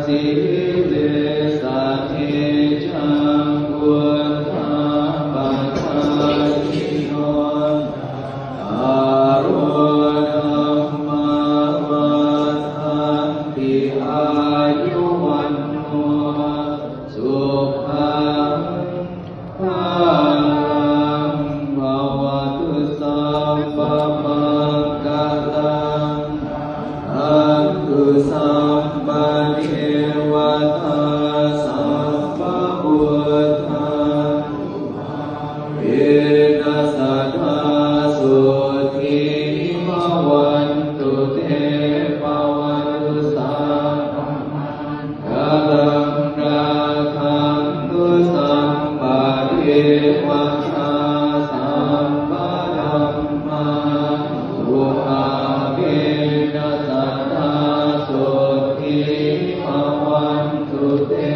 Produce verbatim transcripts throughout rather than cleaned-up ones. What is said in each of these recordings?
sīlissa niccaṃ vuḍḍhāpacāyino, cattāro dhammā vaḍḍhanti: āyu vaṇṇo sukhaṃ balaṃ. Bhavatu sabbamaṅgalaṃ, rakkhantu sabbadevatā, sabbabuddhānubhāvena sadā sotthī bhavantu te. Bhavatu sabbamaṅgalaṃ, rakkhantu sabbadevatā, sabbadhammānubhāvena sadā sotthī bhavantu te.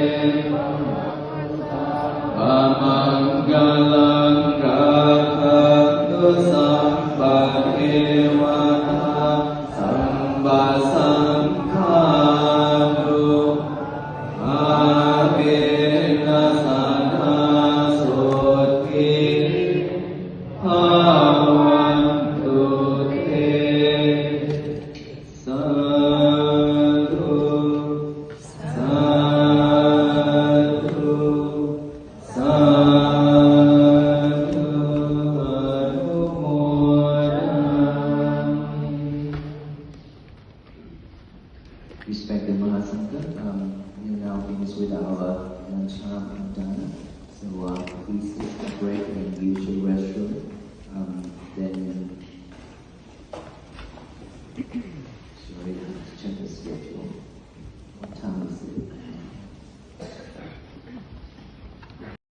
Sabbamaṅgalaṃ, rakkhantu sabbadevatā, sabbasaṅghānubhāvena sadā sotthī bhavantu te. Sādhu, sādhu, sādhu, anumodāmi. Respected Mahasangha, um, we'll now finish with our Nāṇ chāmaṇadāna. So, uh, please take a break and use your restroom. Um, then